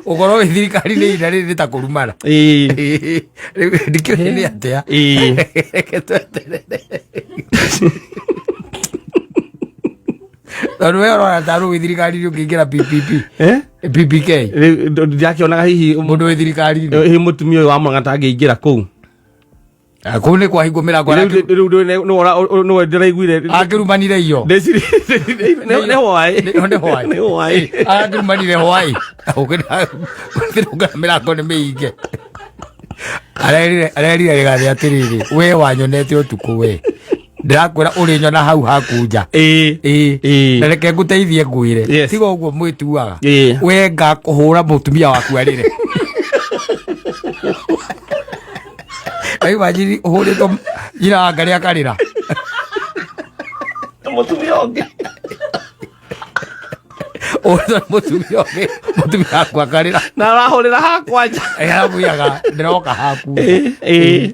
Ũkorwo wĩ thirikari-inĩ ihinda rĩrĩ nĩ ta kũrumana. Rĩu ndikĩũĩ nĩ atĩa. Reke tweterere. Tondũ we ũrona ta rĩu wĩ thirikari-inĩ ũngĩingĩra PPP. Eh? PPK. Rĩu ndakĩonaga hihi Mũndũ wĩ thirikari-inĩ. Hihi mũtumia ũyũ wa Murang'a tangĩingĩra kũu. Ah, kũu nĩ kwahingwo mĩrango. Rĩu nĩwe ndĩraiguire. Akĩrumanire iyo. Nĩ hwaĩ. Nĩ hwaĩ. Nĩ hwaĩ. Akĩrumanire hwaĩ. Ũkĩrũngana mĩrango nĩ mĩhinge. Arerire rĩgathĩ atĩrĩrĩ, we wanyonete ũtukũ we. Ndĩrakwĩra ũrĩnyona hau haku nja. Ĩĩ. Na reke ngũteithie ngwĩre. Yes. Tiga ũguo mwĩtuaga. Ĩĩ. We ngakũhũra mũtumia waku arĩre. Rĩu imagine ũhũrĩtwo nyina wa ngarĩ akarĩra. Mũtumia ũngĩ. Ũhũrĩtwo nĩ mũtumia ũngĩ, mũtumia waku akarĩra. Na arahũrĩra hakwa nja. Aramwĩraga ndĩroka haku. Ĩĩ.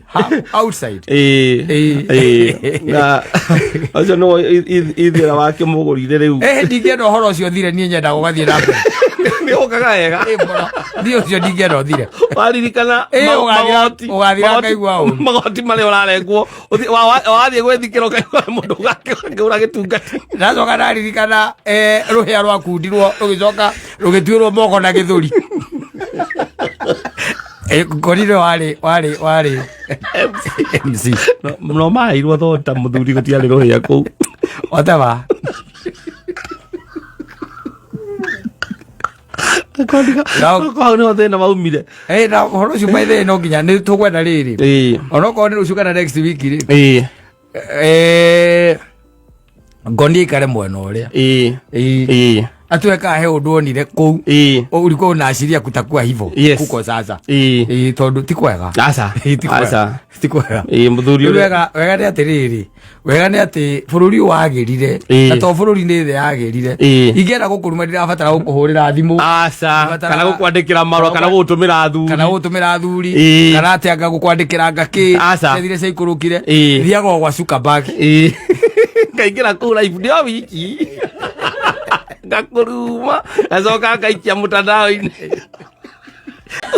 Outside. Ĩĩ. Ĩĩ. Ĩĩ. Na ũcio nĩwe ithiĩra wake mũgũrire rĩu. Eh, ndingĩenda ũhoro ũcio ũthire, niĩ nyendaga ũgathiĩ na mbere. Nĩ ũkaga wega. Ĩ, mũno. Niĩ ũcio ndingĩenda ũthire. Waririkana Ĩ, ũgathira ngaigua ũru. magoti marĩa ũrarengwo wathiĩ gwĩthikĩra ũkaigua mũndũ ũgakĩũra gĩtungati. Ndacoka ndaririkana rũhĩa rwakundirwo rũgĩcoka rũgĩtuĩrwo moko na gĩthũri. Ngorire warĩ MC. No maheirwo thota mũthuri gũtiarĩ rũhĩa kũu. Whatever. Hau nĩho thĩna waumire. Na ũhoro ũcio by the way no nginya nĩ tũgwenda rĩrĩ. Onokorwo nĩ rũciũ kana next week rĩ. Ngoni aikare mwena ũrĩa. Atue ka he ũndũ onire kũu. Ulikuwa unaashiria kutakuwa hivyo. Kuko sasa. Tondũ ti kwega. Aca. Ti kwega. Aca. Ti kwega. Ĩĩ, mũthuri Rĩu ũrĩa wega nĩ atĩrĩrĩ, wega nĩ atĩ bũrũri ũyũ wagĩrire na to bũrũri nĩ thĩ yagĩrire. Ingĩenda gũkũruma ndirabatara gũkũhũrĩra thimũ. Aca. Batara- Kana gũkwandĩkĩra marũa kana gũgũtũmĩra athuri. Kana gũtũmĩra athuri. Kana atĩ anga gũkwandĩkĩra ngakĩ. Aca. Ciathire ciaikũrũkire. Thiaga o gwa Zuckerberg. Ngaingĩra kũu live ndĩ o wiki ngakũruma ngacoka ngaikia mũtandao-inĩ.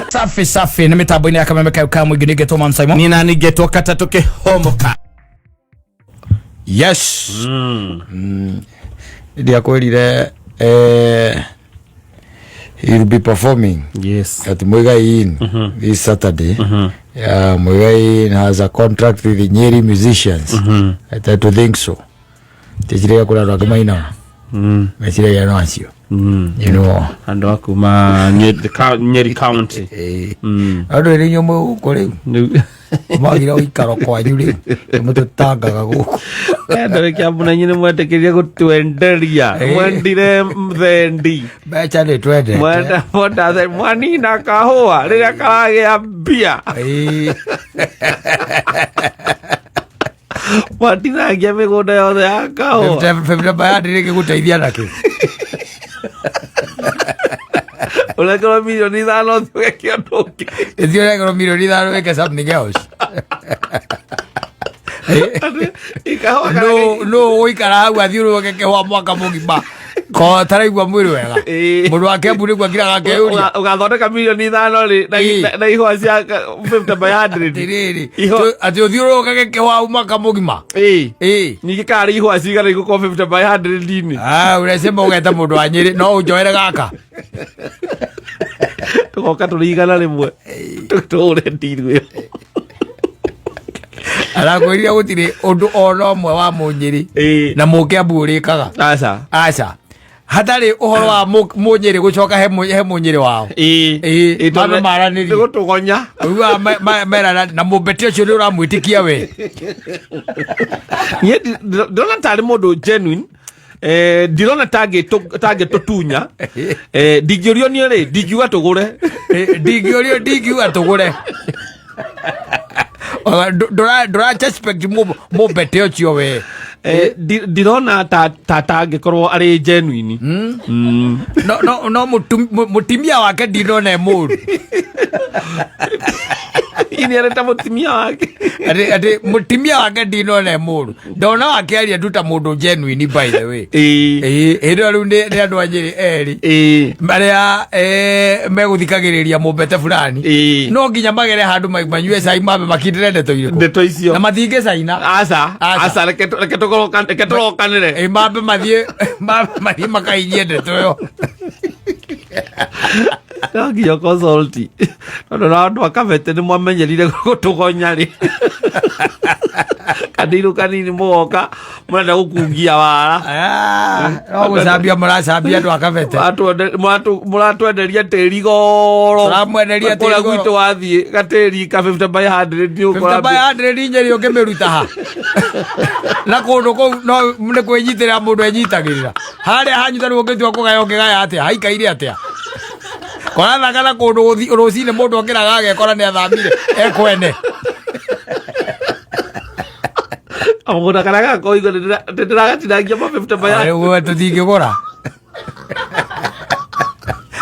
Safi safi nĩ mĩtambo-inĩ ya kameme kayo ka mũingĩ nĩngetwo Man Simon. Niĩ nani ngetwo katatũ kĩhomoka. Yes. Ndiakwĩrire he will be performing at Muigai Inn this Saturday. Yeah, Muigai Inn has a contract with the Nyeri musicians. I tend to think so. Tĩciria kũrĩ andũ angĩ mainaga. Meciragia no acio. Andũ a kuma Nyeri County. Andũ ĩrĩ inyuĩ mwĩ gũkũ rĩu. Rĩu Mwagire ũikaro kwanyu rĩu. Nĩmũtũtangaga gũkũ. Andũ Kĩambu na inyuĩ nĩmwetĩkĩrire gũtwenderia. Mwendire thendi. Mbeca nĩ twendete. Mwenda mwenda thendi. Mwanina kahũa rĩrĩa karagĩa mbia. Mwatinangia mĩgũnda yothe ya kahũa. Fifty bayandi rĩngĩgũteithia nakĩ? Ũrekerwo mirioni 5 ũthiĩ ũgeke ũndũ ũngĩ. Ĩthiĩ ũrekerwo mirioni 5 wĩke something else. Ikahũa No ũgũikara hau athiũrũrũke kĩhũa mwaka mũgima ko taraigua mwĩrĩ wega. Mũndũ wa Kĩambu nĩguo akiraga akeyũria. Ũgathondeka mirioni 5 rĩ na ihũa cia 50 by 100. Atĩrĩrĩ, atĩ ũthiũrũrũkage kĩhũa hau mwaka mũgima. Ningĩ karĩ ihũa cigana igũkorwo 50 by 100 inĩ. Ah, ũrecema ũgeta mũndũ wa Nyĩrĩ no ũnjoere gaka. Tũgoka tũrĩ 100 tũhũre ndiru ĩyo. Arakwĩrire gũtirĩ ũndũ ona ũmwe wa Mũnyĩrĩ na Mũkĩambu ũrĩkaga. Aca. Aca. Hatarĩ ũhoro wa Mũnyĩrĩ gũcoka he Mũnyĩrĩ wao. Mambe maranĩrie. Nĩ gũtũgonya. Ũiguaga merana na mũmbeti ũcio nĩ ũramwĩtĩkia we. Niĩ ndĩrona tarĩ mũndũ genuine. Ndirona tangĩtũtunya. Ndingĩũrio niĩ rĩ, ndingiuga tũgũre. Ndingĩũrio ndingiuga tũgũre. Ndũra suspect mũmbete ũcio we. Ndirona ta tangĩkorwo arĩ genuine. No, no, no mũtumia wake ndinona e mũru. Ini areta mũtumia wake. Atĩ mũtumia wake ndinona e mũru, ndona wakĩaria tu ta mũndũ genuine, by the way. Ĩĩ, hĩndĩ ĩyo rĩu nĩ andũ a Nyĩrĩ erĩ marĩa megũthikagĩrĩria mũmbete fulani. No nginya magere handũ manyue cai, mambe makindĩre ndeto irĩkũ. Ndeto icio. Na matingĩcaina. Aca. Aca. Aca, reke tũrokanĩre. Ĩ, mambe mathiĩ makainyie ndeto ĩyo. No nginya consult, tondũ na andũ akabete nĩ mwamenyerire gũtũgonya rĩ, kandiru kanini mũgoka mũrenda gũkungia wara. Ah, no gũcambia mũracambia andũ akabete. Mũratwenderia tĩri goro. Tũramwenderia tĩri Kũrĩa goro. gwitũ wathiĩ gatĩri ka 50 by 100 nĩ ũkora 50 by 100 Nyĩrĩ ũngĩmĩruta ha na kũndũ kũu no nĩ kwĩnyitĩrĩra mũndũ enyitagĩrĩra harĩa hanyu, ta rĩu ũngĩtua kũgaya ũngĩgaya atĩa? Haikaire atĩa korathaga na kũndũ rũcinĩ mũndũ okĩraga agekora nĩ athamire ekwene. Kamũgũnda karĩa gakoigua ndĩragatinangia ma 50 by 100. Rĩu we tũtingĩgũra,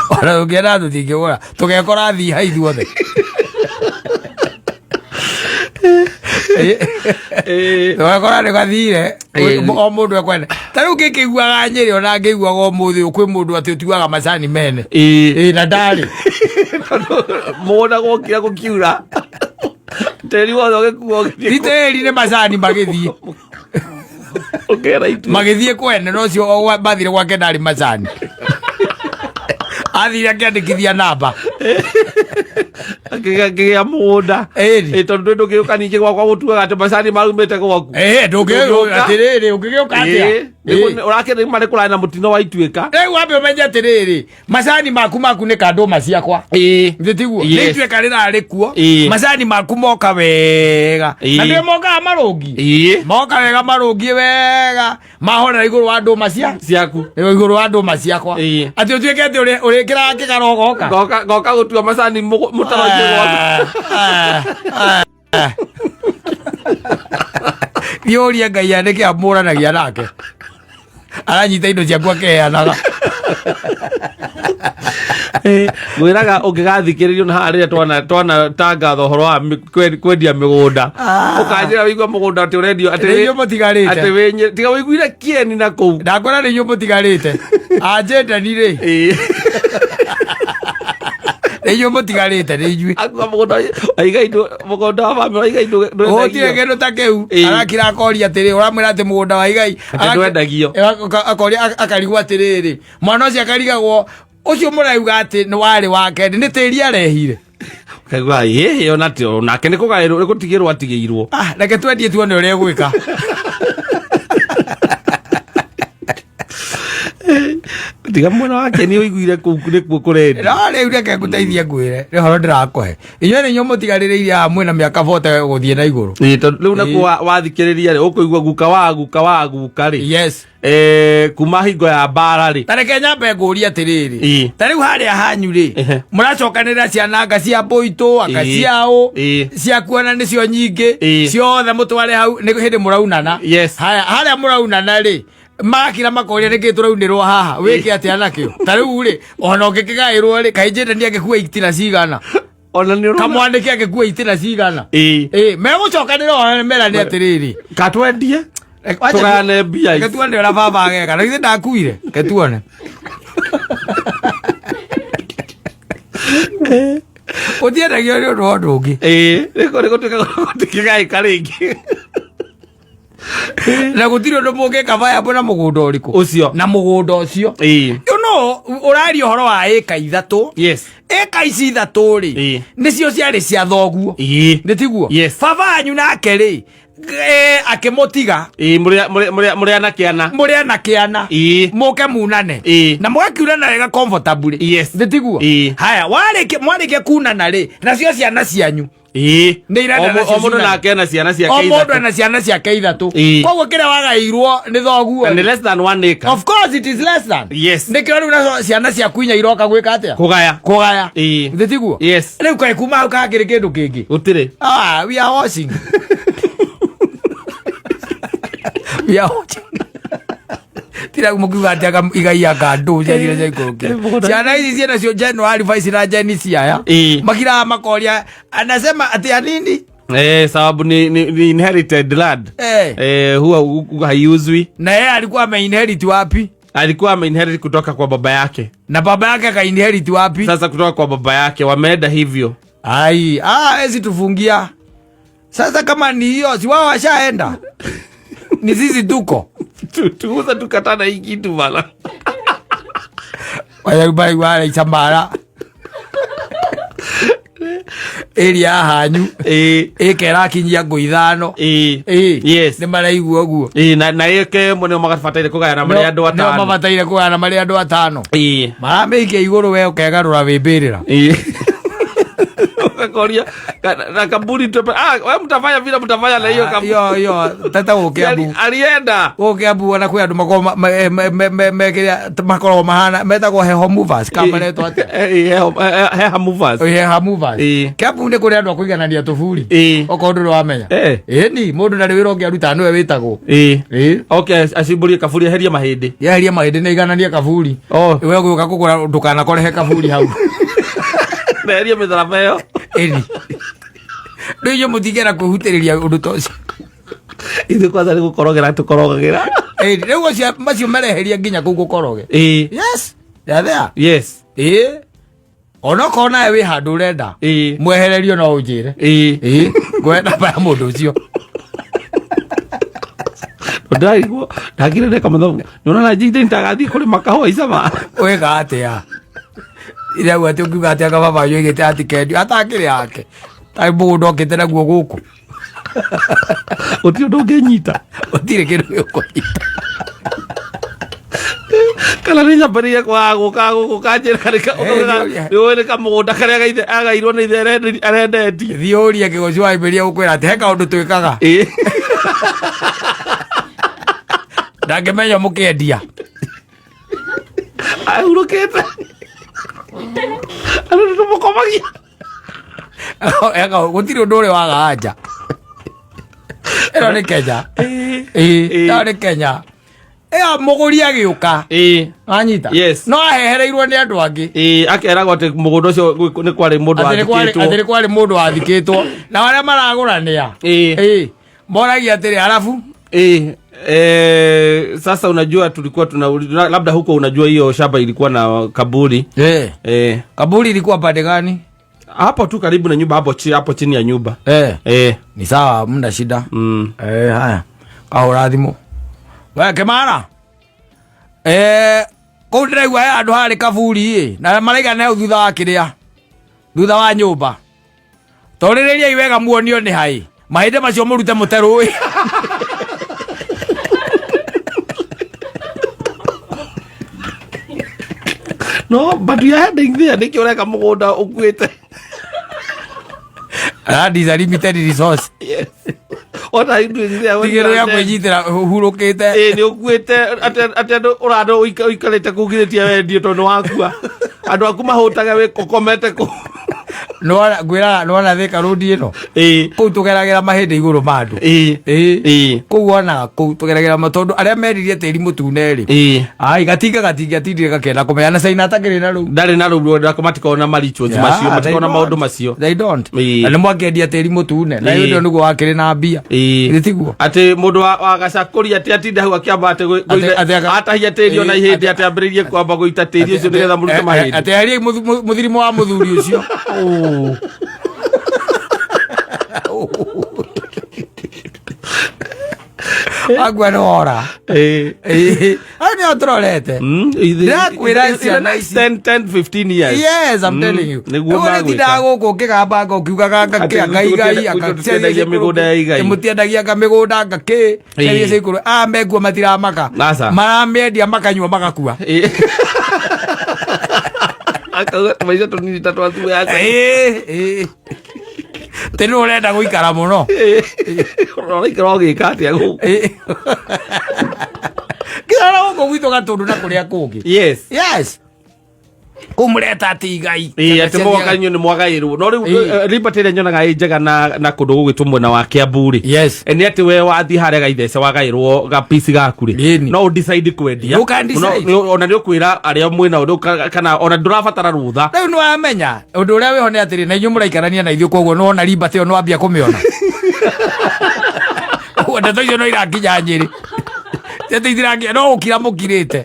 ona tũngĩenda tũtingĩgũra, tũgekora thiha ithuothe. Tũgekora nĩ gathire. O mũndũ ekwenda. Ta rĩu ngĩkĩiguaga Nyĩrĩ, ona ngĩiguaga ũmũthĩ ũyũ kwĩ mũndũ atĩ ũtuaga macani mene. Ĩ, na ndarĩ. Tondũ mũgũnda gwokire gũkiura, tĩri wothe ũgĩkuo ũgĩthiĩ. Ti tĩri, nĩ macani magĩthiĩ. Ũkera itu. Magĩthiĩ kwene, no ũcio mathire gwake ndarĩ macani, athire akĩandĩkithia namba. Akĩgĩa mũgũnda. Ĩni. Ĩ, tondũ ndũngĩũka ningĩ gwakwa gũtuaga atĩ macani marumĩte gwaku. Ĩĩ, ndũngĩũka. Ndũngĩũka. Atĩrĩrĩ, ũngĩgĩũka atĩa? Ĩĩ. Ũrakĩrĩ marĩ kũraya na mũtino wa Ituĩka. Rĩu wambe ũmenye atĩrĩrĩ, macani maku nĩ ndũma ciakwa. Githĩ tiguo? Nĩ Yes. Ituĩka rĩrarĩ kuo. Macani maku moka wega. Na nĩ mokaga marũngi. Moka wega, marũngiĩ wega, mahorera igũrũ wa ndũma cia ciaku. Igũrũ wa ndũma ciakwa. Atĩ ũtuĩke atĩ ũrĩkĩraga kĩgaro ũgoka. Ngoka gũtua macani mũtaro-inĩ gwaku. Thiĩ ũrie Ngai nĩkĩ amũranagia nake, aranyita indo ciaku akeanaga. Ngwĩraga ũngĩgathikĩrĩrio na haha rĩrĩa twana tangatha ũhoro wa kwendia mĩgũnda. Ũkanjĩra wĩigua mũgũnda atĩ ũrendio atĩ Nĩ inyuĩ mũtigarĩte. Atĩ tiga wĩiguire kĩeni na kũu. Ndakwĩra nĩ inyuĩ mũtigarĩte anjĩndani rĩ. Nĩ inyuĩ mũtigarĩte, nĩ inyuĩ. Akua mũgũnda waiga indo, mũgũnda wa bamĩrĩ waiga indo. Gũtirĩ kĩndũ ta kĩu. Arakira akoria atĩrĩ, ũramwĩra atĩ mũgũnda wa igai Atĩ ndwendagio. Akoria, akarigwo atĩrĩrĩ, mwana ũcio akarigagwo ũcio mũrauga atĩ nĩ warĩ wake nĩ tĩri arehire. Kaigua ĩĩ, ona ti nake nĩ kũgaĩrwo, nĩ gũtigĩrwo atigĩirwo. Ah, reke twendie tuone ũrĩa egwĩka. Tiga mwena wake nĩ ũiguire kũu nĩkuo kũrendio. No rĩu reke ngũteithie, ngwĩre nĩ ũhoro ndĩrakũhe, inyuĩ nĩ inyuĩ mũtigarĩrĩirie haha mwĩna mĩaka bote gũthiĩ na igũrũ. Ĩĩ, tondũ rĩu nakuo wathikĩrĩria rĩ, ũkũigua guka wa guka wa guka rĩ. Kuma hingo ya mbara rĩ. Ta reke nyambe ngũrie atĩrĩrĩ. Ta rĩu harĩa hanyu rĩ, mũracokanĩrĩra ciana anga cia mbũitũ, anga ciaũ, ciakuona nĩcio nyingĩ, ciothe mũtware hau nĩ hĩndĩ mũraunana. Haya, harĩa mũraunana rĩ, magakira makoria nĩkĩ tũraunĩrwo haha, wĩke atĩa nakĩo? Ta rĩu rĩ, ona ũngĩkĩgaĩrwo rĩ, kaĩ njĩndani angĩkua itina cigana? Ona nĩ ũrona. Kamwanĩke angĩkua itina cigana? Ĩ, megũcokanĩra o merane atĩrĩrĩ, katwendie tũgayane mbia reke ici. Tuone ũrĩa baba ageka na githĩ ndakuire, reke tuone ũtiendagio nĩ ũndũ wa ũndũ ũngĩ. Ĩĩ, nĩ gũtuĩka gũtikĩgaĩka rĩngĩ. Na gũtirĩ ũndũ mũngĩka viable na mũgũnda ũrĩkũ. Ũcio. Na mũgũnda ũcio. You know, ũraria ũhoro wa ĩka 3. Ĩka ici 3 rĩ, nĩcio ciarĩ cia thoguo. Nĩ tiguo? Yes. Baba wanyu nake rĩ, akĩmũtiga. Ĩĩ, mũrĩ anake ana. Mũrĩ anake ana. Mũke munane. Na mũgakiunana wega comfortably. Nĩ tiguo? Ĩĩ. Haya, warĩkia kunana rĩ, nacio ciana cianyu nĩ irenda O nacio o mũndũ ciunane. nake ena ciana ciake O mũndũ 3. ena ciana ciake 3. Koguo kĩrĩa wagaĩirwo nĩ thoguo Na nĩ less than one acre. Of course it is less than. Nĩkĩo rĩu nacio ciana ciaku 4 iroka gwĩka atĩa? Kũgaya. Kũgaya. Githĩ tiguo? Yes. Rĩu kaĩ kuma hau kakĩrĩ kĩndũ kĩngĩ? Gũtirĩ. Ah, we are watching, we are watching. Tira mũkiuga atĩ anga igai anga ndũ ciathire ciaikũrũkire. Mũgũnda- Ciana ici ciena cio January vice na Jeni ciaya. Ĩĩ. Makiraga makoria anasema atĩ ya nini? Sababu ni inherited land. Eh. Huwa haiuzwi. Na yeye alikuwa ameinherit wapi? Alikuwa ameinherit kutoka kwa baba yake. Na baba yake akainherit wapi? Sasa kutoka kwa baba yake wameenda hivyo. Ai, hawezi tufungia. Sasa kama ni hiyo, si wao washaenda. Ni sisi tuko. Tuuza tukatana hii kitu bana. Wayarubari wale icambara. Ĩria ya hanyu ĩka ĩrakinyia ngũ ithano. Yes. Nĩ maraigua ũguo. Na ĩke ĩmwe nĩo magabataire kũgayana marĩ andũ Nĩo atano. mabataire kũgayana marĩ andũ atano. Maramĩikia igũrũ we ũkegarũra wĩ mbĩrĩra. Ukakoria na kaburi tupe. We mtafanya vile mtafanya na hiyo kaburi. Hiyo hiyo tata gũkĩambu. Alienda. Gũkĩambu ona kwĩ andũ makoragwo mekĩrĩa makoragwo mahana metagwo heho movers kana maretwo atĩa? Heha movers. Heha movers. Kĩambu nĩ kũrĩ andũ a kũiganania tũburi. Okorwo ndũrĩ wamenya. Ĩni mũndũ ndarĩ wĩra ũngĩ aruta nĩwe wĩtagwo. Okay, acimburie kaburi eherie mahĩndĩ. Yeherie mahĩndĩ na igananie kaburi. We ũgĩũka kũgũra ndũkanakorehe kaburi hau. Na eherie mĩtharaba ĩyo. Ĩni. Rĩu inyuĩ mũtingĩenda kwĩhutĩrĩria ũndũ ta ũcio. Ithuĩ kwanza nĩ gũkorogera tũkorogagĩra. Ĩni, rĩu ũcio macio mareheria nginya kũu gũkoroge. Yes. They are there. Onokorwo nawe wĩ handũ ũrenda. Mwehererio no ũnjĩre. Ngũhe namba ya mũndũ ũcio. Ndĩraigua ndakire ndeka mathabu. Nĩũrona njinde nitagathiĩ kũrĩma kahũa icama. Wĩka atĩa? Iraigua atĩ ũngiuga atĩ anga baba wanyu oigĩte atikendio atakĩrĩ yake. Tarĩ mũgũnda okĩte naguo gũkũ. Gũtirĩ ũndũ ũngĩnyita. Gũtirĩ kĩndũ gĩkũnyita. Kana nĩ nyambĩrĩrie kwaga gũka gũkũ kanjĩra nĩũĩ nĩ kamũgũnda karĩa gaithe agairwo nĩ ithe arendetie. Thiĩ ũrie kĩgoci wa Iberia gũkwĩra atĩ he kaũndũ twĩkaga. Ndangĩmenya mũkĩendia. Ahurũkĩte. Andũ nĩ tũmũkomagia. Gũtirĩ ũndũ ũrĩ waga anja. Ĩno nĩ Kenya. Ĩno nĩ Kenya. Ĩyo mũgũri agĩũka. Wanyita? Yes. No ahehereirwo nĩ andũ angĩ. Akeragwo atĩ mũgũnda ũcio nĩ kwarĩ mũndũ Atĩ nĩ kwarĩ wathikĩtwo. atĩ nĩ kwarĩ mũndũ wathikĩtwo. Na arĩa maragũra nĩ a? Moragia atĩrĩ arabu? Sasa unajua tulikuwa tuna labda huko unajua hiyo shamba ilikuwa na kaburi. Kaburi ilikuwa pande gani? Hapo tu karibu na nyumba hapo hapo chini ya nyumba. Ni sawa, mna shida. Haya. Kahũra thimũ. We Kĩmara. Kũu ndĩraigua he handũ harĩ kaburi ĩ, na maraiga nĩ hau thutha wa kĩrĩa. Thutha wa nyũmba. Torĩrĩriai wega muonio nĩ haĩ. Mahĩndĩ macio mũrute mũte rũĩ. No, but we are heading there. Nĩkĩ ũreka mũgũnda ũkuĩte? Land is a limited resource. Yes. What are you doing there? When Tigĩrĩra you are dead? kwĩnyitĩra ũhurũkĩte. Nĩ ũkuĩte atĩ andũ ũrandũ ũikarĩte kũu ngirĩtie wendio tondũ nĩ wakua. Andũ aku mahũtaga wĩ ũkomete kũu. Nĩwona ngwĩraga nĩwona Thika Road ĩno. Kũu tũgeragĩra mahĩndĩ igũrũ ma andũ. Kũu wonaga kũu tũgeragĩra tondũ arĩa meririe tĩri mũtune rĩ. Ai gatinga gatingĩatindire gakenda kũmenya na China atakĩrĩ na rũu. Ndarĩ na rũu rwenda matikoragwo na ma rituals Yeah, macio, they matikoragwo na don't. maũndũ macio. They don't. Na nĩ mwakĩendia tĩri mũtune. Na ũndũ nĩguo wakĩrĩ na mbia. Githĩ tiguo? Atĩ mũndũ wa gacakũri atĩ atinda hau akĩamba atĩ atahia tĩri ona ihĩndĩ atĩ ambĩrĩrie kwamba gũita tĩri ũcio nĩgetha mũrute mahĩndĩ. Atĩ eherie mũthirimo wa mũthuri ũcio. Agua nĩ wora. Hau nĩho tũrorete. Ndĩrakwĩra ciana ici. 10, 10, 15 years. Yes, I'm telling you. Nĩguo Rĩu magwĩka. nĩtindaga gũkũ ngĩgambanga ũkiugaga Atĩ ngakĩ anga igai gũtũ tũtiendagia mĩgũnda ya igai. Mũtiendagia anga mĩgũnda anga kĩ ciathiĩ ciaikũrũ aya mekuo matiramaka. Aca. Maramĩendia makanyua magakua. Akauga tũmaica tũnini ta twa thimũ ya Tĩ nĩ ũrenda gũikara mũno. Ũraikara ũgĩka atĩa gũkũ? Nginya na gũkũ gwitũ Gatũndũ na kũrĩa kũngĩ. Yes. Yes. Kũu mũreta atĩ igai. Ĩĩ, atĩ mũgoka inyuĩ nĩ mwagaĩrwo. No rĩu Ĩĩ. Liberty ĩrĩa nyonaga ĩ njega na kũndũ gũgwĩtwo mwena wa Kiambu rĩ, Yes. Nĩ atĩ we wathiĩ harĩa gaithece wagaĩrwo gapici gaku rĩ, Ĩni. no ũdecide kwendia. You can decide. Ona nĩ ũkwĩra arĩa mwĩnao rĩu kana ona ndũrabatara rũtha. Rĩu nĩ wamenya ũndũ ũrĩa wĩho nĩ atĩrĩ, na inyuĩ mũraikarania na ithuĩ, koguo nĩwona Liberty ĩyo nĩwambia kũmĩona. Ũguo ndeto icio no irakinya Nyĩrĩ. Ndeto itirakinya, no gũkira mũkirĩte.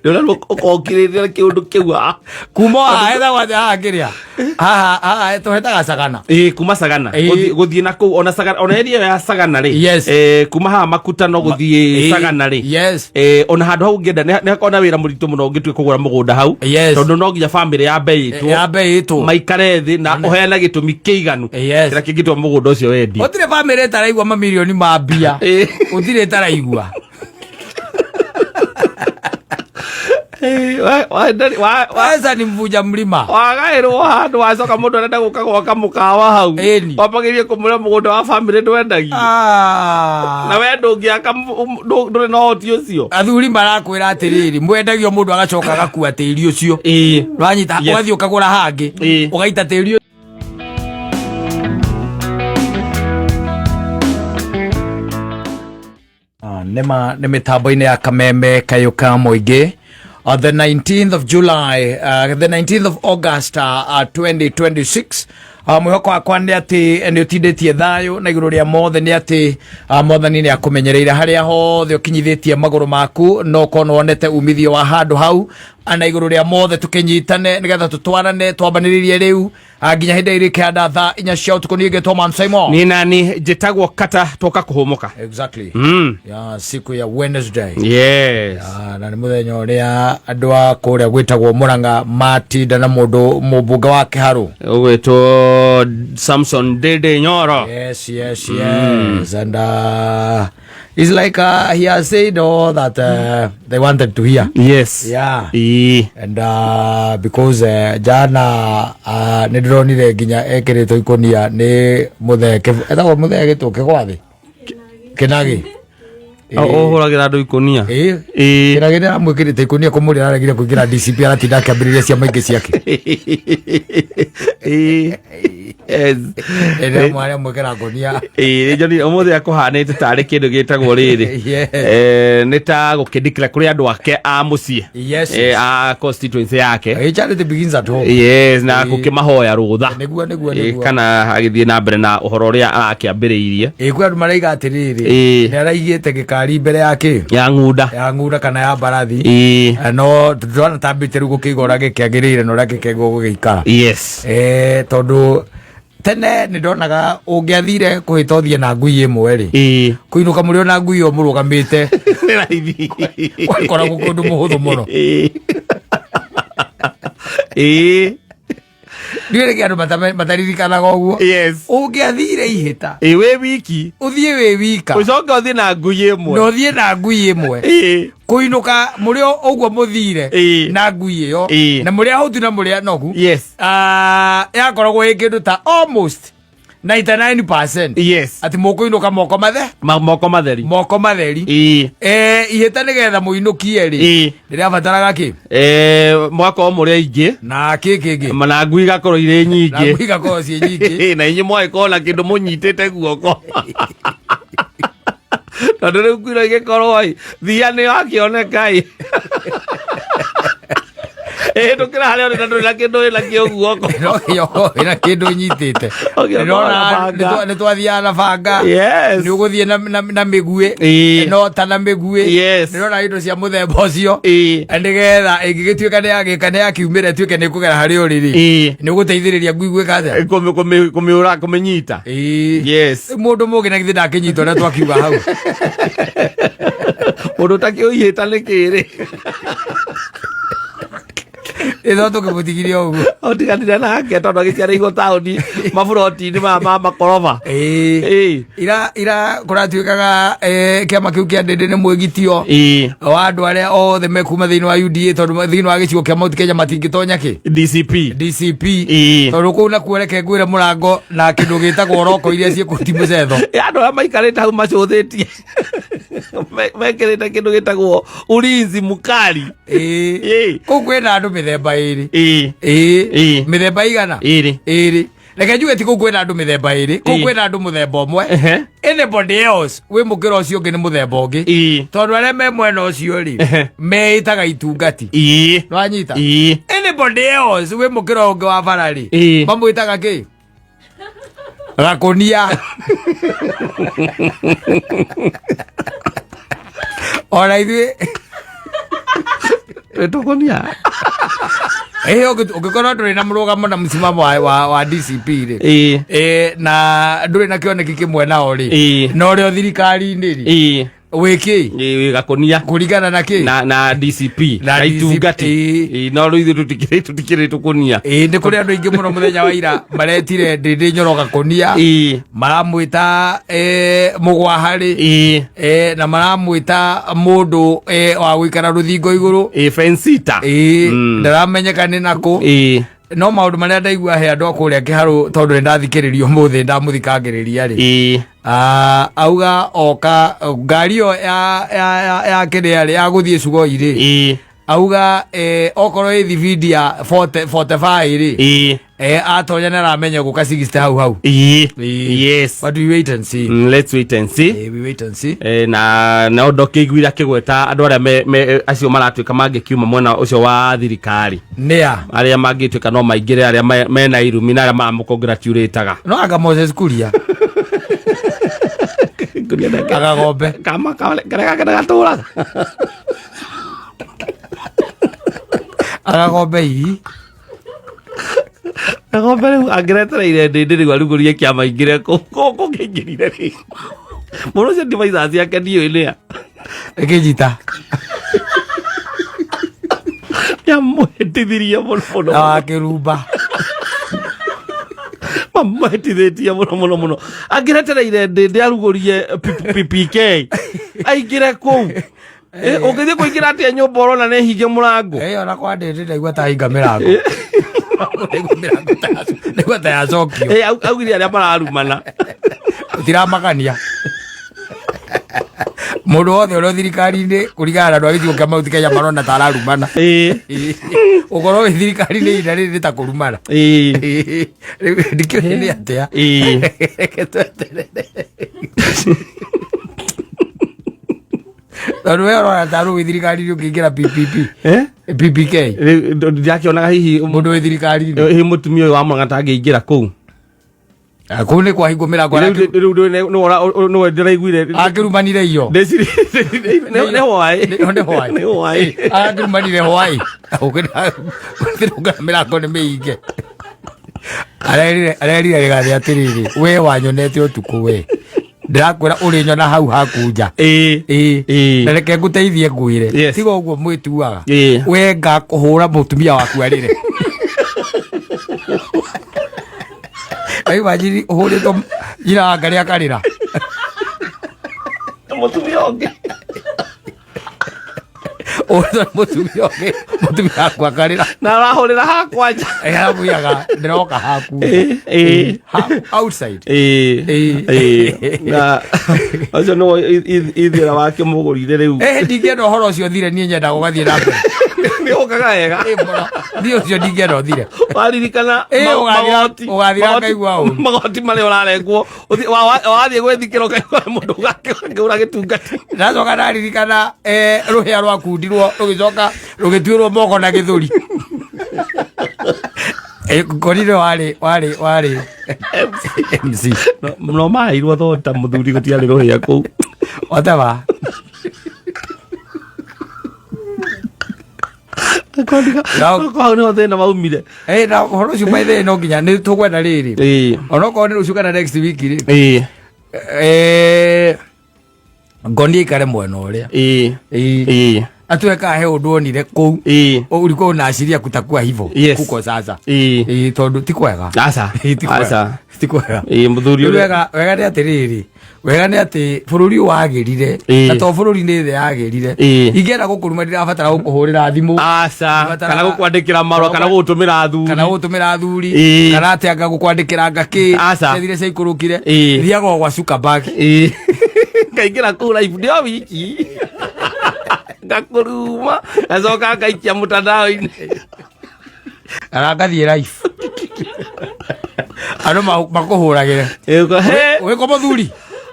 Nĩ ũrĩa ũkokirĩte kĩũndũ kĩu Kuma haha ethagwo atĩ haha kĩrĩa haha haha tũhetaga Sagana. Ĩĩ, kuma Sagana. Ĩĩ. Gũthiĩ na kũu, ona Sagana, ona area ĩyo ya Sagana rĩ, Yes. kuma haha Makutano gũthiĩ Ĩĩ, Sagana rĩ, yes. Ona handũ hau ũngĩenda nĩ hakoragwo na wĩra mũritũ mũno ũngĩtua kũgũra mũgũnda hau, Yes. tondũ no nginya bamĩrĩ yambe ĩtwo, Yambe ĩtwo. maikare thĩ na ũheane gĩtũmi kĩiganu Yes. kĩrĩa kĩngĩtũma mũgũnda ũcio wendio. Gũtirĩ bamĩrĩ ĩtaraigua mamirioni ma mbia. Ĩĩ. Gũtirĩ ĩtaraigua. Pesa ni mvuja mlima. Wagaĩrwo handũ, wacoka mũndũ arenda gũka gwaka mũkawa hau, Ĩni. wambagĩrie kũmũra mũgũnda wa bamĩrĩ ndwendagio, na we ndũngĩaka, ndũrĩ na ũhoti ũcio. Athuri marakwĩra atĩrĩrĩ, mwendagio mũndũ agacoka agakua tĩri ũcio. Ĩĩ. Wanyita, Yes. ũgathiĩ ũkagũra hangĩ, Ĩĩ. ũgaita tĩri. Nĩma nĩ mĩtambo-inĩ ya Kameme Kayũ ka Mũingĩ. On the 19th of July, the 19th of August, 2026. Mwĩhoko wakwa nĩ atĩ nĩ ũtindĩtie thayũ, na igũrũ rĩa mothe nĩ atĩ Mwathani nĩ akũmenyereire harĩa hothe ũkinyithĩtie magũrũ maku, no ũkorwo nĩ wonete umithio wa handũ hau. Na igũrũ rĩa mothe tũkĩnyitane nĩgetha tũtwarane twambanĩrĩrie rĩu nginya hĩndĩ ĩrĩa ĩkĩhanda thaa 4 cia ũtukũ. Niĩ ngĩtwo Man Simon. Nĩ nani njĩtagwo Kata toka kũhũmũka. Exactly. Ya siku ya Wednesday. Yes. Na nĩ mũthenya ũrĩa andũ a kũrĩa gwĩtagwo Mũrang'a matinda na mũndũ mũmbunge wa Kĩharũ ũgwĩtwo Samson Dede Nyoro. Yes. And it's like he has said all that they wanted to hear. Yes. Yeah. Ĩĩ. And because jana nĩ ndĩronire nginya ekĩrĩtwo ikũnia nĩ mũthee, etagwo mũthee gĩtũ kĩgwathi Kĩnagĩ. Ũhũragĩra andũ ikũnia. Ĩĩ. Ĩĩ. Kĩnagĩ nĩ aramwĩkĩrĩte ikũnia kũmũrĩa araregire kũingĩra DCP, aratinda akĩambĩrĩria ciama ingĩ ciake. Ĩĩ. Yes. Ĩrĩa mwarĩa mwĩkĩra ngũnia. Ĩĩ, nĩ ũmũthĩ akũhanĩte tarĩ kĩndũ gĩtagwo rĩrĩ, Yes. Nĩ ta gũkĩndikĩra kũrĩ andũ ake a mũciĩ, Yes. A constituency yake. Charity begins at home. Yes, na gũkĩmahoya rũtha. Nĩguo. Nĩguo. Kana agĩthiĩ na mbere na ũhoro ũrĩa arakĩambĩrĩirie. Ĩĩ, kwĩ andũ maraiga atĩrĩrĩ, Ĩĩ. nĩ araigĩte gĩkari mbere ya kĩ, ya ng'unda, ya ng'unda kana ya mbarathi. Ĩĩ. No ndĩrona tambĩte rĩu gũkĩiga ũrĩa gĩkĩagĩrĩire na ũrĩa gĩkĩagĩrĩirwo gũgĩikara. Yes. Tondũ tene nĩ ndonaga ũngĩathire kũhĩta ũthiĩ na ngui ĩmwe rĩ, Ĩĩ. kũinũka mũrĩ ona ngui ĩyo mũrũgamĩte Nĩ raithi. gwakoragwo kũndũ mũhũthũ mũno. Ĩĩ. Ĩĩ. Ndiũĩ nĩkĩ andũ mataririkanaga ũguo. Yes. Ũngĩathire ihĩta, Ĩĩ, wĩ wiki, ũthiĩ wĩ wika, ũcoke ũthiĩ na ngui na ĩmwe, ũthiĩ na ngui ĩmwe, Ĩĩ. kũinũka mũrĩ ũguo mũthire Ĩĩ. na ngui ĩyo, Ĩĩ. na mũrĩ ahũtu na mũrĩ anogu, Yes. Yakoragwo ĩ kĩndũ ta almost 99% Yes. atĩ mũkũinũka moko mathe Moko matheri. Moko matheri. Ĩĩ. Ihĩta nĩgetha mũinũkie rĩ, Ĩĩ. rĩrabataraga kĩ? Mũgakorwo mũrĩ aingĩ, Na kĩ kĩngĩ? Na ngui igakorwo irĩ Na nyingĩ. ngui igakorwo ciĩ nyingĩ. Na inyuĩ mwagĩkorwo na kĩndũ mũnyitĩte guoko, tondũ rĩu ngui no igĩkorwo ĩ thia nĩ wakĩoneka ĩ ĩhĩtũkĩra harĩa ũrĩ na ndũrĩ na kĩndũ wĩ nakĩo guoko. No kĩoko wĩna kĩndũ nyitĩte. Ũgĩkorwo na banga. Nĩ twathiaga na banga. Yes. Nĩ ũgũthiĩ na mĩguĩ. Ĩĩ. No ta na mĩguĩ. Yes. Ndĩrona indo cia mũthemba ũcio, Ĩĩ. nĩgetha ĩngĩgĩtuĩka nĩ yagĩka nĩ yakiumĩra ĩtuĩke nĩ ĩkũgera harĩa ũrĩ rĩ, Ĩĩ. nĩ ũgũteithĩrĩria ngui gwĩka atĩa? Kũmĩũra, kũmĩnyita. Ĩĩ. Yes. Rĩu mũndũ mũgĩ na githĩ ndakĩnyita ũrĩa twakiuga hau? Mũndũ ũtakĩũihĩta nĩ kĩrĩ? Ĩtho tũkĩmũtigirie ũguo. Ũtiganire nake tondũ agĩciarĩirwo taũni maburoti-inĩ maya ma makoroba. Ĩĩ. Ĩĩ. Ira kũratuĩkaga kĩama kĩu kĩa Ndĩndĩ nĩ mwĩgitio Ĩĩ. wa andũ arĩa othe mekuma thĩinĩ wa UDA, tondũ thĩinĩ wa gĩcigo kĩa Mount Kenya matingĩtonya kĩ? DCP. DCP. Ĩĩ. Tondũ kũu nakuo reke ngwĩre mũrango na kĩndũ gĩtagwo roko iria ciĩkũti mũcetho. Andũ arĩa maikarĩte hau macũthĩtie. Mekĩrĩte kĩndũ gĩtagwo ulinzi mukali. Ĩĩ. Ĩĩ. Kũu kwĩna andũ mĩthemba ĩrĩ. Ĩĩ. Ĩĩ. Ĩĩ. Mĩthemba igana? Ĩrĩ. Ĩrĩ. Reke njuge ti kũu kwĩna andũ mĩthemba ĩrĩ, kũu Ĩĩ. kwĩna andũ mũthemba ũmwe. Ehe. Anybody else wĩ mũkĩra ũcio ũngĩ nĩ mũthemba ũngĩ. Ĩĩ. Tondũ arĩa me mwena ũcio rĩ, Ehe. meĩtaga itungati. Ĩĩ. Nĩwanyita? Ĩĩ. Anybody else wĩ mũkĩra ũngĩ wa bara rĩ, Ĩĩ. mamwĩtaga kĩ? Gakũnia. Ona ithuĩ Tũkũnia. ĩĩ, ũngĩkorwo ndũrĩ na mũrũgamo na mũsimamo wa DCP rĩ, Ĩĩ. ĩĩ, na ndũrĩ na kĩoneki kĩmwe nao rĩ, Ĩĩ. na ũrĩ o thirikari-inĩ rĩ, Ĩĩ. wĩkĩ? Ĩĩ, wĩ gakũnia. Kũringana na kĩ? Na DCP Na na DCP. itungati. Ĩĩ. Ĩĩ, no rĩu ithuĩ tũtikĩrĩ tũkũnia. Ĩĩ, nĩ kũrĩ andũ aingĩ mũno mũthenya wa ira maretire Ndĩndĩ Nyoro gakũnia. Ĩĩ. Maramwĩta mũgwaharĩ. Ĩĩ. Na maramwĩta mũndũ wa gũikara rũthingo igũrũ. Ĩĩ, fensita. Ĩĩ, ndaramenyeka nĩ nakũ. Ĩĩ. No maũndũ marĩa ndaigua he andũ a kũrĩa kĩharũ, tondũ nĩ ndathikĩrĩrio ũmũthĩ ndamũthikangĩrĩria rĩ. Ĩĩ. Ah, auga oka ngari ĩyo ya kĩrĩa rĩ, ya gũthiĩ Sugoi rĩ. Ĩĩ. Auga okorwo ĩ thibindi ya 40 45 rĩ. Ĩĩ. Atonya nĩ aramenya gũka 60 hau hau. Ĩĩ. Ĩĩ. Yes. But we wait and see. Let's wait and see. We wait and see. Na ũndũ kĩiguire akĩgweta andũ arĩa acio maratuĩka mangĩkiuma mwena ũcio wa thirikari. Nĩa? Arĩa mangĩtuĩka no maingĩre, arĩa mena irumi na arĩa maramũcongratulataga. No anga Moses Kuria. Kuria nake. Agagombe. Kama karĩa gake gatũraga. Agagombe ii. Gagombe rĩu angĩretereire ndĩndĩ rĩu arugũrie kĩama aingĩre kũu kũngĩingĩrire rĩ. Mũndũ ũcio ndivaica ciake ndiũĩ nĩa. Ĩkĩnyita. Nĩamũhĩtithirie mũno mũno. Na wakĩrumba. Mamũhĩtithĩtie mũno mũno mũno. Angĩretereire ndĩndĩ arugũrie PPK aingĩre kũu. Ũngĩthiĩ kũingĩra atĩa nyũmba ũrona nĩ hinge mũrango? Ona kwa ndĩndĩ ndaigua ta hinga mĩrango. Ndaigua mĩrango ndaigua ta yacokio. Augire arĩa mararumana. Tiramakania. Mũndũ wothe ũrĩa thirikari-inĩ kũringana na andũ a gĩcigo kĩa Mount Kenya marona ta ararumana. Ũkorwo wĩ thirikari-inĩ ihinda rĩrĩ nĩ ta kũrumana. Rĩu ndikĩũĩ nĩ atĩa. Reke tweterere. Tondũ we ũrona ta rĩu wĩ thirikari-inĩ ũkĩingĩra PPP. PPK. Rĩu ndakĩonaga hihi Mũndũ wĩ thirikari-inĩ. Hihi mũtumia ũyũ wa Murang'a tangĩingĩra kũu. Kũu nĩ kwahingwo mĩrango. Rĩu nĩwe ndĩraiguire. Akĩrumanire iyo. Nĩ hwaĩ. Nĩ hwaĩ. Nĩ hwaĩ. Akĩrumanire hwaĩ. Ũkĩrũnga mĩrango nĩ mĩhinge. Arerire Rigathĩ atĩrĩrĩ, we wanyonete ũtukũ we. Ndĩrakwĩra ũrĩnyona hau haku nja. Ĩĩ. Ĩĩ. Na reke ngũteithie ngwĩre. Yes. Tiga ũguo mwĩtuaga. Ĩĩ. We ngakũhũra mũtumia waku arĩre. Imagine ũhũrĩtwo nyina wa Ngarĩ akarĩra. Mũtumia ũngĩ. Ũhũrĩtwo nĩ mũtumia ũngĩ, mũtumia waku akarĩra. Na arahũrĩra hakwa nja. Aramwĩraga ndĩroka haku. Ĩĩ. Outside. Ĩĩ. Ĩĩ. Ĩĩ. Na ũcio nĩwe ithiĩra wake mũgũrire rĩu. Ndingĩenda ũhoro ũcio ũthire, niĩ nyendaga ũgathiĩ na mbere. Nĩ ũkaga wega. Ĩĩ, mũno. Niĩ ũcio ndingĩenda ũthire. Waririkana Ĩĩ, ũgathira ngaigua ũru. magoti marĩa ũrarengwo, wathiĩ gwĩthikĩra ũkaigua mũndũ ũgakĩũra gĩtungati. Ndacoka ndaririkana rũhĩa rwakundirwo rũgĩcoka rũgĩtuĩrwo moko na gĩthũri. Ngorire warĩ MC. No maheirwo thota mũthuri gũtiarĩ rũhĩa kũu. Whatever. Hau nĩho thĩna waumire. Na ũhoro ũcio by the way no nginya nĩ tũgwenda rĩrĩ. Onokorwo nĩ rũciũ kana next week rĩ. Ngoni aikare mwena ũrĩa. Atue ka he ũndũ onire kũu. Ulikuwa unaashiria kutakuwa hivyo. Yes. Kuko sasa. Tondũ ti kwega. Aca. Ti kwega. Aca. Ti kwega. Mũthuri Rĩu ũrĩa. wega nĩ atĩrĩrĩ, wega nĩ atĩ bũrũri ũyũ wagĩrire, na to bũrũri nĩ thĩ yagĩrire. Ingĩenda gũkũruma ndirabatara gũkũhũrĩra thimũ. Aca. Batara- Kana gũkwandĩkĩra marũa, kana gũgũtũmĩra athuri. Kana gũtũmĩra athuri. Kana atĩ anga gũkwandĩkĩra anga kĩ. Aca. Ciathire ciaikũrũkire. Ĩĩ. Thiaga o gwa Zuckerberg. Ngaingĩra kũu live ndĩ o wiki, ngakũruma, ngacoka ngaikia mũtandao-inĩ. Kana ngathiĩ live, andũ makũhũragĩre. He. Wĩko mũthuri.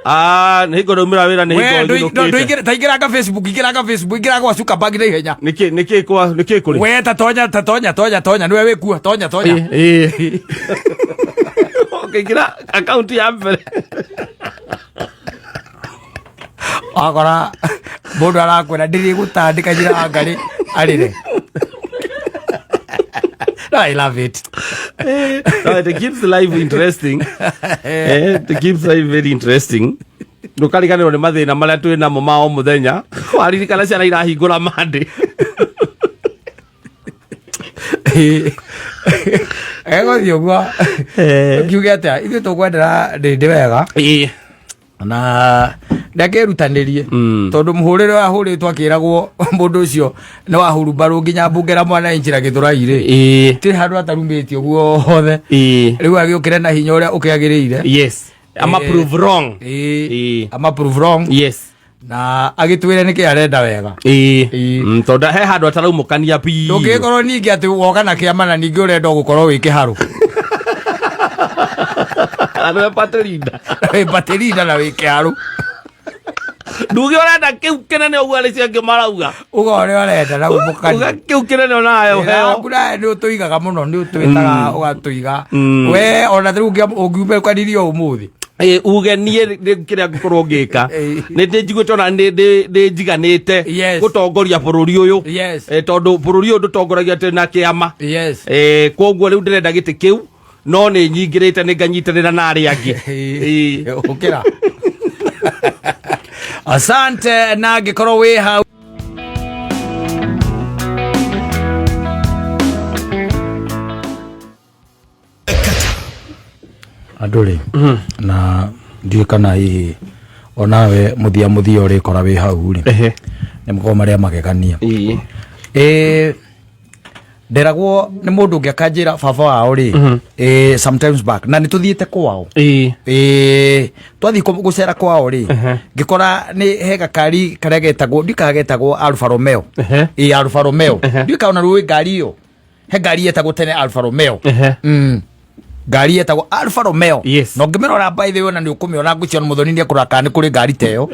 Ah, nĩ hingo ndaumĩra wĩra, nĩ We, hingo nyinũkĩte. Taingĩranga Facebook, ingĩranga Facebook, ingĩra gwa Zuckerberg na ihenya. Nĩkĩ kwa nĩkĩ kũrĩ? We, ta tonya, ta tonya, tonya, tonya, nĩwe wĩkuo, tonya, tonya. Ĩĩ, ũkĩingĩra akaunti ya mbere. Wakora mũndũ arakwĩra ndĩrĩ gũtandĩka njĩra ngarĩ arĩre. No, I love it. No, it keeps life interesting. It keeps life very interesting. Ndũkariganĩrwo nĩ mathĩna marĩa twĩ namo ma o mũthenya, waririkana ciana irahingũra mandĩ. Egũthiĩ ũguo. Ngiuge atĩa, ithuĩ tũkwendera ndĩndĩ wega na ndakĩrutanĩrie, tondũ mũhũrĩre wahũrĩtwo akĩragwo mũndũ ũcio nĩ wahurumbarwo nginya mbunge na mwananchi na gĩthũrai rĩ, tirĩ handũ atarumĩtio guothe. Rĩu agĩũkĩre na hinya ũrĩa ũkĩagĩrĩire. Yes, ama prove wrong. Ama prove wrong. Na agĩtwĩre nĩkĩ arenda wega. Tondũ he handũ ataraumũkania biũ. Ndũngĩgĩkorwo ningĩ atĩ woka na kĩama na ningĩ ũrenda gũkorwo wĩ kĩharũ. Na nĩwe party leader. Wĩ party leader na wĩ kĩharũ. Nduge ũrenda kĩu kĩnene ũguo arĩ cio angĩ marauga. Uga ũrĩa ũrenda na uga umũkania. Kĩu kĩnene onayo heo. Waku nawe nĩ ũtũigaga mũno, nĩ ũtwĩtaga ũgatũiga we ona rĩu ũngiumĩkanirio ũmũthĩ. Ĩ, uge niĩ nĩ kĩrĩa ngũkorwo ngĩka, nĩ ndĩ njiguĩte ona nĩ njiganĩte gũtongoria bũrũri ũyũ. Tondũ bũrũri ũyũ ndũtongoragia atĩ na kĩama. Koguo rĩu ndĩrenda gĩtĩ kĩu, no nĩ nyingĩrĩte, nĩ nganyitanĩra na arĩa angĩ. Ũkĩra, asante, na angĩkorwo wĩ hau. Andũ rĩ, na ndiũĩ kana hihi onawe mũthia mũthia ũrĩkora wĩ hau rĩ, nĩ makorwo marĩa magegania. Ĩ, nderagwo nĩ mũndũ ũngĩ akanjĩra baba wao rĩ, sometimes back, na nĩ tũthiĩte kwao. Ĩ, twathiĩ gũcera kwao rĩ, ngĩkora nĩ he gakari karĩa getagwo, ndikaga getagwo Alfa Romeo. Ĩ, Alfa Romeo. Ndikaga ona rũĩ ngari ĩyo, he ngari yetagwo tene Alfa Romeo. Ngari yetagwo Alfa Romeo. Na ũngĩmĩrora, by the way, ona nĩ ũkũmĩona, ngwĩciria mũthoni nĩ ekũrora kana nĩ kũrĩ ngari ta ĩyo.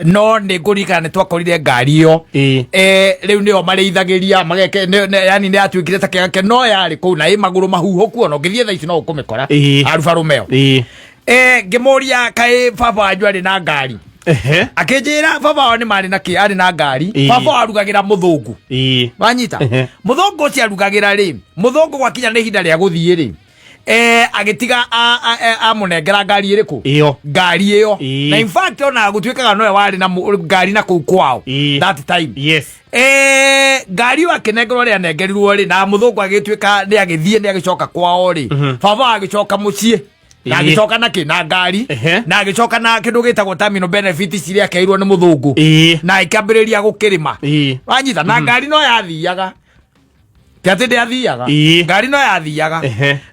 No nĩ ngũririkana nĩ twakorire ngari ĩyo. Rĩu nĩyo marĩithagĩria mageke yani nĩ yatuĩkire ta kĩgake, no yarĩ kũu na ĩ magũrũ mahuhũku, ona ũngĩthiĩ thaa ici no ũkũmĩkora. Alfa Romeo. Ngĩmũria kaĩ baba wanyu arĩ na ngari. Akĩnjĩra baba wao nĩ marĩ na kĩ, arĩ na ngari. Baba wao arugagĩra mũthũngũ. Wanyita? Mũthũngũ ũcio arugagĩra rĩ, mũthũngũ gwakinya nĩ ihinda rĩa gũthiĩ rĩ, agĩtiga amũnengera ngari ĩrĩkũ? Ĩyo. Ngari ĩyo. Na in fact ona gũtuĩkaga nowe warĩ na ngari na kũu kwao that time. Ngari ĩyo akĩnengerwo rĩ, anengerirwo rĩ, na mũthũngũ agĩtuĩka nĩ agĩthiĩ, nĩ agĩcoka kwao rĩ, baba agĩcoka mũciĩ na agĩcoka na kĩ, na ngari. Na agĩcoka na kĩndũ gĩtagwo terminal benefit ciria akeirwo nĩ mũthũngũ. Na ĩkĩambĩrĩria gũkĩrĩma. Wanyita? Na ngari no yathiaga, ti atĩ ndĩathiaga. Ngari no yathiaga.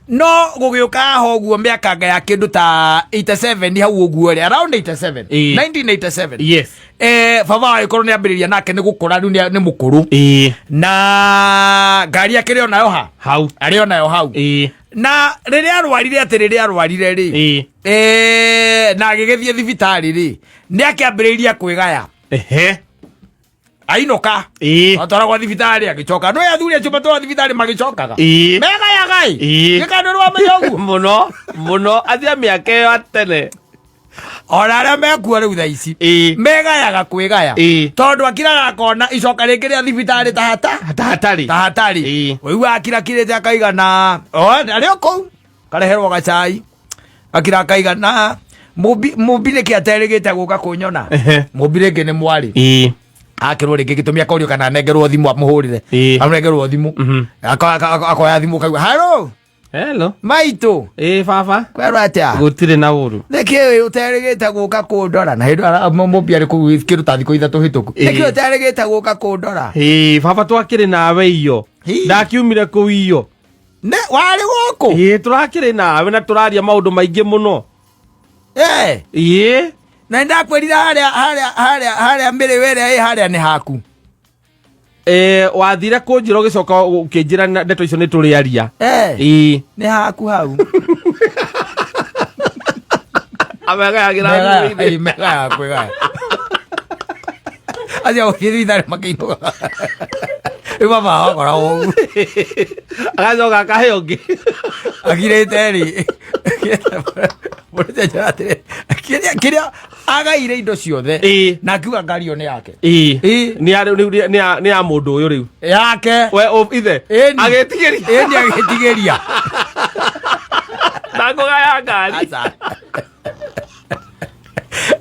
No gũgĩũka haha ũguo mĩakanga ya kĩndũ ta 87 hau ũguo rĩ, around 87, 1987. Baba agĩkorwo nĩ ambĩrĩria nake nĩ gũkũra rĩu, nĩ mũkũrũ. Na ngari akĩrĩ onayo ha hau. Arĩ onayo hau. Na rĩrĩa arwarire, atĩ rĩrĩa arwarire rĩ, na agĩgĩthiĩ thibitarĩ rĩ, nĩ akĩambĩrĩirie kwĩgaya. Ainũka, atwaragwo thibitarĩ, agĩcoka. No athuri acio matwaragwo thibitarĩ magĩcokaga megayaga ĩ. Gĩkandũ rwamenya ũguo. Mũno mũno, athia mĩaka ĩyo atene. Ona arĩa mekuo rĩu thaa ici megayaga kwĩgaya, tondũ akiraga akona icoka rĩngĩ rĩa thibitarĩ ta hata ta hatarĩ. Ta hatarĩ. Ũigua akirakirĩte akaigana arĩ o kũu, kareherwo gacai, akira akaigana mũmbi mũmbi nĩkĩ aterĩgĩte gũka kũnyona. Mũmbi rĩngĩ nĩ mwarĩ. Akĩrwo rĩngĩ gĩtũmi, akorio kana anengerwo thimũ amũhũrĩre. Anengerwo thimũ. Akoya thimũ kaigua haro. Hello. Maitũ. Ĩĩ baba. Kwerwo atĩa? Gũtirĩ na ũru. Nĩkĩ ũterĩgĩte gũka kũndora? Na hĩndĩ mũmbi arĩ kũu kĩndũ ta thikũ 3 hĩtũku. Nĩkĩ ũterĩgĩte gũka kũndora? Ĩĩ baba, twakĩrĩ nawe iyo. Ndakiumire kũu iyo. Nĩ warĩ gũkũ? Ĩĩ, tũrakĩrĩ nawe na tũraria maũndũ maingĩ mũno. Ĩĩ. Na ndakwĩrire harĩa harĩa harĩa harĩa mĩrĩwe ĩrĩa ĩ harĩa nĩ haku. Wathire kũnjĩra ũgĩcoka ũkĩnjĩra na ndeto icio nĩ tũrĩaria. Eh, nĩ haku hau. Amegayagĩra Mega- thimũ-inĩ. ĩ, mega ya kwĩgaya. Acio gũthiĩ thibitarĩ makĩinũka. Rĩu baba wakoragwo ũguo. Agacoka akahe ũngĩ. Akirĩte rĩ. Mũrĩte njĩra atĩrĩ, kĩrĩa kĩrĩa agaire indo ciothe na akiuga ngari ĩyo nĩ yake. Nĩ ya rĩu nĩ ya mũndũ ũyũ rĩu. Yake. We ithe. Ĩni. Agĩtigĩria. Ĩni agĩtigĩria. Ndakũgaya ngari. Aca.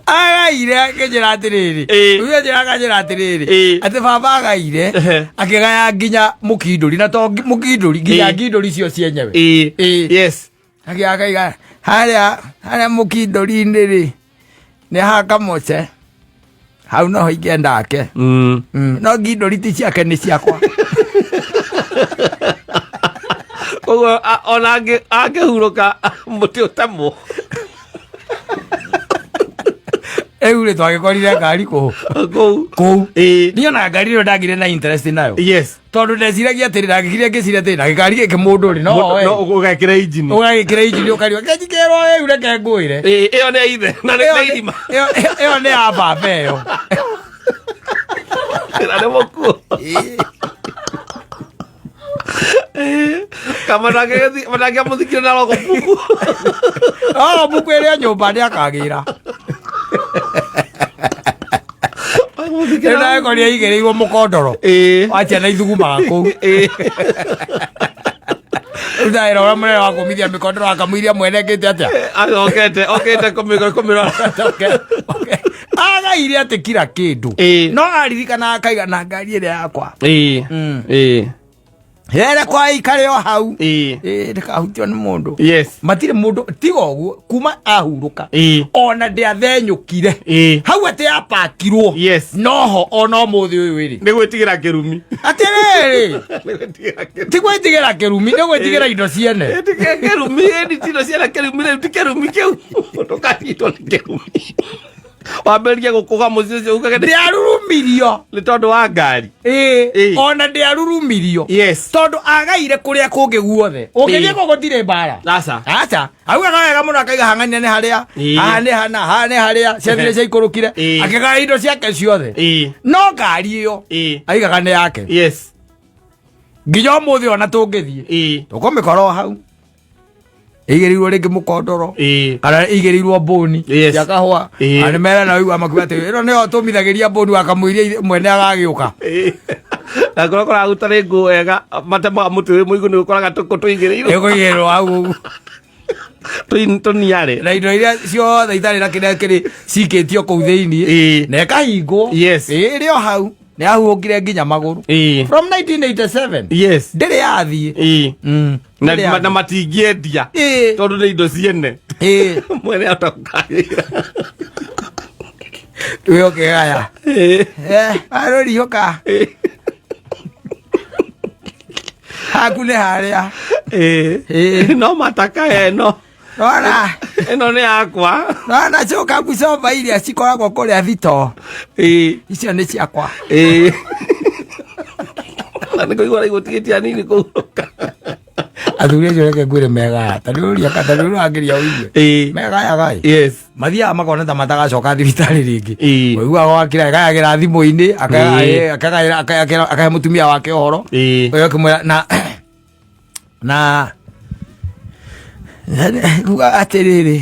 Agaire akĩnjĩra atĩrĩrĩ. Rĩu anjĩra akanjĩra atĩrĩrĩ. Atĩ baba agaire akĩgaya nginya mũkindũri na to mũkindũri nginya ngindũri icio cienyewe. Yes. Akĩakaiga harĩa harĩa mũkindũri-inĩ rĩ nĩ hakamoce hau noho ingĩenda ake. No ngindũri ti ciake nĩ ciakwa. Koguo ona angĩhurũka mũtĩ ũtemwo. Rĩu rĩ twagĩkorire ngari kũu. Kũu. Kũu. Niĩ ona ngari ĩyo ndagire na interest nayo. Yes. Tondũ ndeciragia atĩrĩ ndagĩkire ngĩciria atĩrĩ na gĩkari gĩkĩ mũndũ rĩ no oe. No ũgekĩra injini. Ũgagĩkĩra injini ũkariwa kĩnjikĩrwo rĩu reke ngwĩre. Ĩyo nĩ ya ithe na nĩ irima. Ĩyo nĩ ya baba ĩyo. Na nĩ mũkuo. Kama ndangĩamũthikire na rogo buku. Rogo buku ĩrĩa nyũmba nĩ akagĩra. Rĩu nawe aigĩrĩirwo mũkondoro. Wa ciana ithugumaga kũu. Rĩu ndawĩra ũrĩa mũnene wa kũmithia mĩkondoro akamũiria mwene ngĩte atĩa? Okete okete kũmĩrora. Agaire atĩ kira kĩndũ. No aririkana akaiga na ngari ĩrĩa yakwa. Here kwa ikare o hau. Ndĩkahutio nĩ mũndũ. Yes. Matirĩ mũndũ tiga ũguo kuma ahurũka. Ona ndĩathenyũkire. Hau atĩ yapakirwo. Yes. Noho ona ũmũthĩ ũyũ ĩrĩ. Nĩ gwĩtigĩra kĩrumi. Atĩrĩrĩ. Nĩ gwĩtigĩra kĩrumi. Ti gwĩtigĩra kĩrumi, nĩ gwĩtigĩra indo ciene. Kĩrumi, ĩni ti indo ciene kĩrumi rĩu ti kĩrumi kĩu. Ndũkanyitwo nĩ kĩrumi. Wambĩrĩrie gũkũga mũciĩ ũcio ugage ndĩarurumirio nĩ tondũ wa ngari. Ona ndĩarurumirio. Yes. Tondũ agaire kũrĩa kũngĩ guothe. Ũngĩthiĩ kũu gũtirĩ mbara. Aca. Aca. Augaga wega mũno akaiga hang'ania nĩ harĩa. Haha nĩ hana, haha nĩ harĩa. Ciathire ciaikũrũkire. Akĩgaya indo ciake ciothe. No ngari ĩyo aigaga nĩ yake. Yes. Nginya ũmũthĩ ona tũngĩthiĩ. Tũkũmĩkora o hau. Ĩigĩrĩirwo rĩngĩ mũkondoro. Kana ĩigĩrĩirwo mbũni cia kahũa. Na nĩ merana ũigua makiuga atĩ ĩno nĩyo tũmithagĩria mbũni wakamũiria mwene agagĩũka. Na kũrĩa kũraruta rĩ nguo wega matemaga mũtĩ wĩ mũigũ nĩ ũkoraga tũkũ tũigĩrĩirwo. Ĩkũigĩrĩrwo hau ũguo. Tũniarĩ. Na indo iria ciothe itarĩ na kĩrĩa kĩrĩ cikĩtio kũu thĩiniĩ. Na ĩkahingwo. Yes. Ĩrĩ o hau. Nĩ yahuhũkire nginya magũrũ. From 1987. Yes. Ndĩrĩ yathiĩ. Na matingĩendia. Tondũ nĩ indo ciene. Mwene ahota gũkagĩra. Wĩ ũkĩgaya. Arũriũka. Haku nĩ harĩa. No mataka ĩno. Nona. Ĩno nĩ yakwa. Nona coka ngucomba iria cikoragwo kũrĩa thitoo. Icio nĩ ciakwa. Na nĩ kũigua raigua tigĩti hanini kũhurũka. Athuri acio reke ngwĩre megaya. Ta rĩu ta rĩu ũrangĩria ũigue. Megayaga ĩ. Yes. Mathiaga makona ta matagacoka thibitarĩ rĩngĩ. Ũiguaga wakira agayagĩra thimũ-inĩ, akagaĩra akahe mũtumia wake ũhoro. Ũyũ akĩmwĩra na na kuga atĩrĩrĩ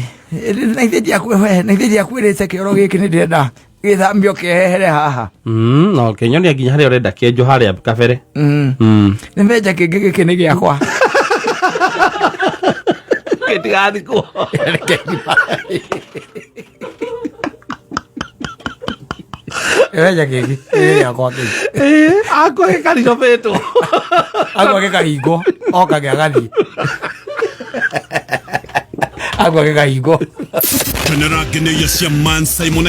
na ithe ndiakwĩrĩte kĩoro gĩkĩ nĩ ndĩrenda gĩthambio kĩehere haha. No kĩnyonia nginya harĩa ũrenda kĩenjwo harĩa kabere. Nĩ mbenja kĩngĩ gĩkĩ nĩ gĩakwa. Gĩtigathikwo. Mbenja kĩngĩ nĩ gĩakwa kĩu. Akwa gĩkaricobĩtwo. Akwa gĩkahingwo oka gĩagathiĩ. Akwa gĩkahingwo. Kenera ngeneia cia Man Simon.